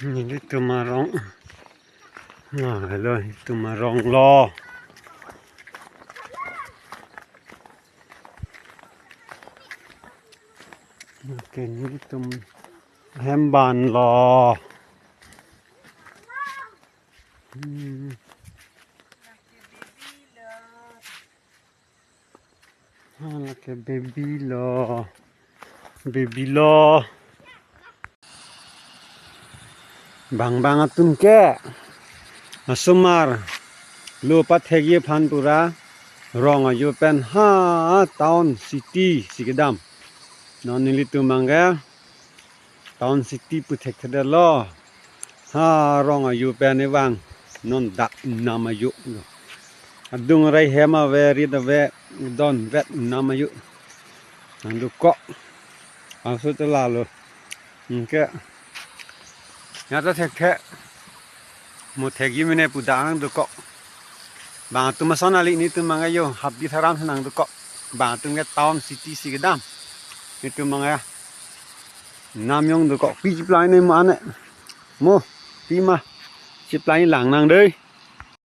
ນີ້ ນີ້ໂຕມາລອງ ຫຼາຍເລີຍ ໂຕມາລອງລໍ ເປັນນີ້ໂຕແຮມບານລໍ ອືມ ອ່າ ລະກະເບບີລໍ ເບບີລໍ ບາງບາງອາຕຸນແກ ອາສຸມາຣ ໂລປາເທກເຍພັນປຸຣາ ຣອງອາຍຸແປນຫ້າ ຕາວນຊິຕີ ສີກະດຳ ນອນນິລິຕຸມັງແກ ຕາວນຊິຕີ ໂປຣເທັກເທດລໍ ຫ້າ ຣອງອາຍຸແປນໃນຫວ່າງ ນອນດັກນຳອາຍຸ ອະດຸງໄຣແຮມ ອາແວຣິດ ອາແວ ດອນແວດ ນຳອາຍຸ ນາງດຸເກາະ ອາສຸຕະລາໂລ ແກ ຍາຕະແທກແທ ໂມແທກຍິມໃນປູດານາງດຸເກາະ ບາງອາຕຸມາຊອນອາລິ ນິຕຸມາງກະໂຍ ຮັບບິທາຣາມ ນາງດຸເກາະ ບາງອາຕຸມແກ ຕາວນຊິຕີ ສີກະດຳ ນິຕຸມາງກະ ນາມຍົງດຸເກາະ ປີຈິບລາຍໃນມານະ ໂມ ປີມາ ຈິບລາຍຫຼັງນາງເດີ.